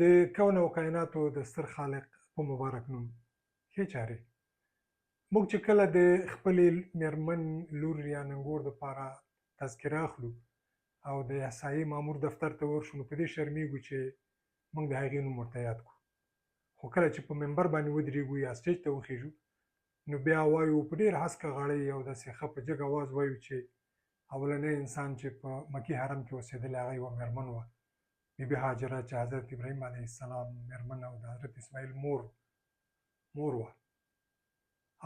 د کون او کائناتو د ستر خالق په مبارک نوم. ښې چارې. موږ چې کله د خپلې مېرمن، لور یا ننګور دپاره تذکره اخلو او د احصایې مامور دفتر ته ورشو نو په دې شرمېږو چې موږ د هغې نوم ورته یاد کړو. خو کله چې په منبر باندې ودرېږو یا سټېج ته وخېژو نو بیا وایو په ډېر هسکه غاړۍ او داسې ښه په جګ اواز وایو چې اولنی انسان چې په مکي حرم کې اوسېدلی هغه یوه مېرمن وه، بي بي هاجره چې حضرت ابراهیم علیه السلام مېرمن او د حضرت اسماعیل مور مور وه.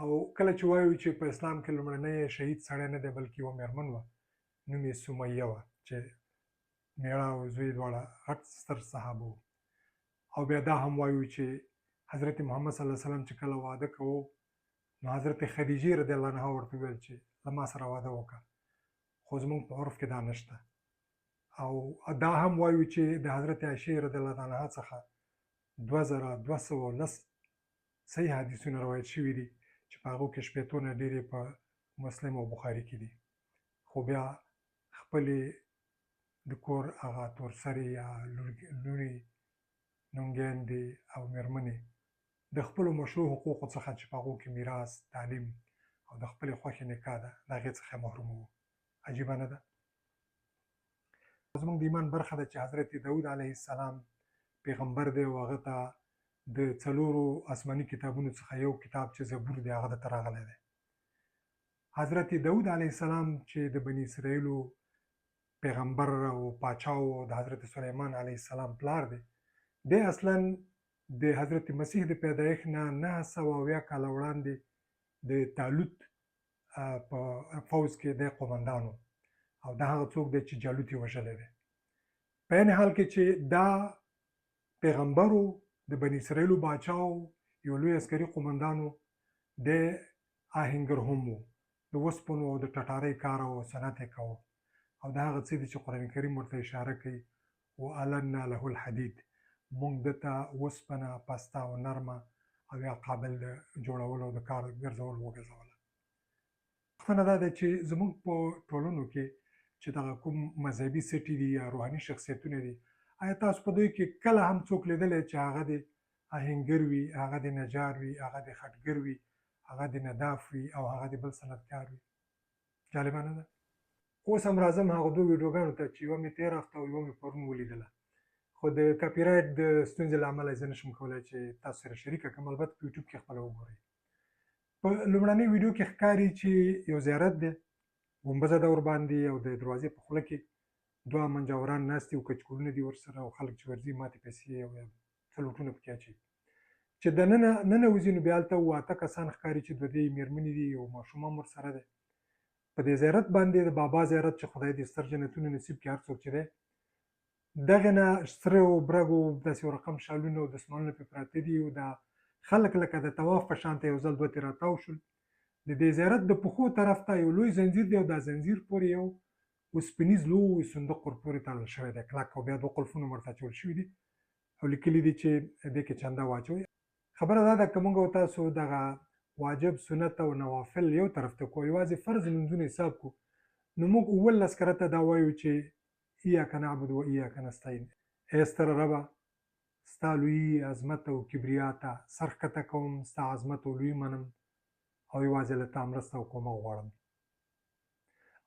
او کله چې وایو چې په اسلام کې لومړنی شهید سړی نه دی بلکې یوه مېرمن وه، نوم یې سمیه وه چې مېړه او زوی دواړه غټ ستر صحابه وو. او بیا دا هم وایو چې حضرت محمد صلی الله علیه وسلم چې کله واده کوو نو حضرت خدیجې رضی الله عنها ورته وویل چې له ما سره واده وکړه، خو زموږ په عرف کې دا نشته. او دا هم وایو چې د حضرت عایشې رضی الله عنها څخه 2210 صحیح حدیثونه روایت شوي دي چې په هغو کې شپېتو نه ډېرې په مسلم او بخاري کې دي، خو بیا خپلې د کور هغه تورسرې یا لوڼې، نونګیندې او مېرمنې د خپلو مشروع حقوقو څخه چې په هغو کې میراث، تعلیم او د خپلې خوښې نکاح ده، د هغې څخه محروموو. عجیبه نه ده؟ زموږ د ایمان برخه ده چې حضرت داود علیه السلام پیغمبر دی او هغه ته د څلورو آسماني کتابونو څخه یو کتاب چې زبور دی هغه ده ته راغلی دی. حضرت داود علیه السلام چې د بني اسرائیلو پیغمبر او پاچا او د حضرت سلیمان علیه السلام پلار دی، دی اصلا د حضرت مسیح د پیدایښت نه 970 کاله وړاندې د طالوت په فوځ کې دی قومندان و او دا هغه څوک دی چې جالوت یې وژلی دی. په عین حال کې چې دا پیغمبر و، د بني اسرائیلو باچا و، یو لوی عسکري قومندان و، دی آهنګر هم و، د وسپنو او د ټټارۍ کار او صنعت یې کاوه او دا هغه څه دي چې قرآن کریم ورته اشاره کوي، والنا له الحدید، موږ ده ته وسپنه پسته او نرمه او یا قابل د جوړولو او د کار ګرځولو وګرځوله. پوښتنه دا ده چې زموږ په ټولنو کې چې دغه کوم مذهبي سټي دي یا روحاني شخصیتونه دي، آیا تاسو په دوی کې کله هم څوک لیدلی چې هغه دې آهنګر وي، هغه دې نجار وي، هغه دې خټګر وي، هغه دې نداف وي او هغه دې بل صنعتکار وي؟ جالبه نه ده؟ اوس هم راځم هغو دوو ویډیوګانو ته چې یوه مې تېره هفته او یوه مې پرون ولیدله، خو د کاپي رایټ د ستونزې له امله یې زه نشم کولای چې تاسو سره شریکه کړم، البته په یوټیوب کې خپله وګورئ. په لومړنۍ ویډیو کې ښکاري چې یو زیارت دی، ګنبزه ده ورباندې او د دروازې په خوله کې دوه منجاوران ناست دي او کچکولونه دي ورسره او خلک چې ورځي ماتې پیسې او یا څه لوټونه پکې اچوي. چې دننه ننوځي نو بیا هلته اووه اته کسان ښکاري چې دوه درې مېرمنې دي، یو ماشوم هم ورسره دی. په دې زیارت باندې د بابا زیارت چې خدای دې ستر جنتونه نصیب کړي هر څوک چې دی، دغې نه سره او برګ او داسې یو رقم شالونه او دستمالونه پرې پراته دي او دا خلک لکه د طواف په شان ته یو ځل دوه ترې راتاو شول. د دې زیارت د پښو طرف ته یو لوی زنځیر دی او دا زنځیر پورې یو اوسپنیز لوی صندوق ورپورې تړل شوی دی کلک او بیا دوه قلفونه ورته اچول شوي دي او لیکلي دي چې دې کې چنده واچوئ. خبره دا ده که موږ او تاسو دغه واجب، سنت او نوافل یو طرف ته کړو او یوازې فرض لمونځونه حساب کړو نو موږ 17 کرته دا وایو چې ایاک نعبد و ایاک نستعین، ای ستره ربه ستا لویي، عظمت او کبریا ته سر ښکته کوم، ستا عظمت او لویي منم او یوازې له تا مرسته او کومک غواړم.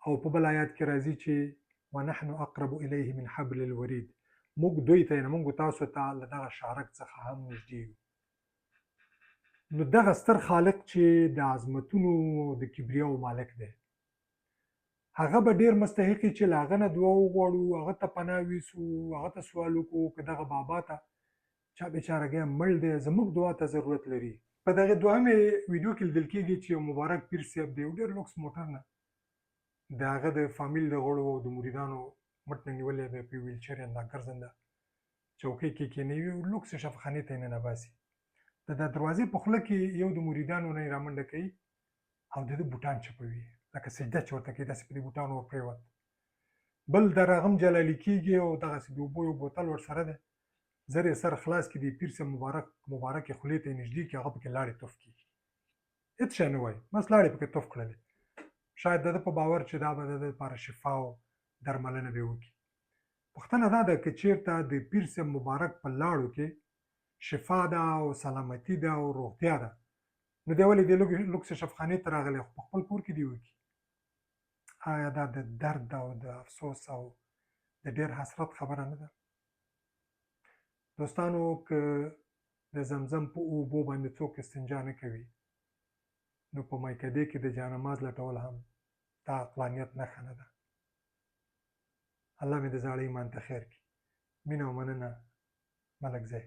او په بل آیات کې راځي چې ونحن اقرب الیه من حبل الورید، موږ دوی ته یعنې موږ تاسو ته له دغه شارک څخه هم نږدې یو. نو دغه ستر خالق چې د عظمتونو او د کبریاو مالک دی، هغه به ډیر مستحق وي چې له هغه نه دعا وغواړو، هغه ته پناه ویسو، هغه ته سوال وکړو، که دغه بابا ته چا بیچارهګی مړ دی زموږ دعا ته ضرورت لري. په دغې دوهمې ویډیو کې لیدل کیږي چې یو مبارک پیر صاحب د یو ډیر لوکس موټر نه د هغه د فامیل د غړو او د مریدانو مټ نه نیولی بیا په ویلچیر یا ګرځنده چوکۍ کې کینوي او لوکسې شفاخانې ته یې ننباسي. د دروازې په خوله کې یو د مریدانو نه یې رامنډه کوي او د ده بوټان چپوي، لکه سجده چې ورته کوي داسې په دې بوټانو ورپرېوت. بل درغم جلالي کېږي او دغسې د اوبو یو بوتل ورسره دی، زر یې سر خلاص کړي، د پیر صاحب مبارک مبارکې خولې ته یې نږدې کړي، هغه پکې لاړې تف کړي، هېڅ شی نه وایي، بس لاړې پکې تف کړلې، شاید د ده په باور چې دا به د ده لپاره شفا او درملنه به یې وکړي. پوښتنه دا ده که چیرته د پیر صاحب مبارک په لاړو کې شفا ده او سلامتی ده او روغتیا ده، نو دی ولې د لوکسې شفخانې ته راغلی، خو په خپل کور کې دی وکړي؟ آیا دا د درد او د افسوس او د ډیر حسرت خبره نه ده؟ دوستانو، که د زمزم په اوبو باندې څوک استنجا نه کوي، نو په میکدې کې د جانماز لټول هم د عقلانیت نښه نه ده. الله مې د زاړه ایمان ته خیر کړي. مینه او مننه، ملک زی.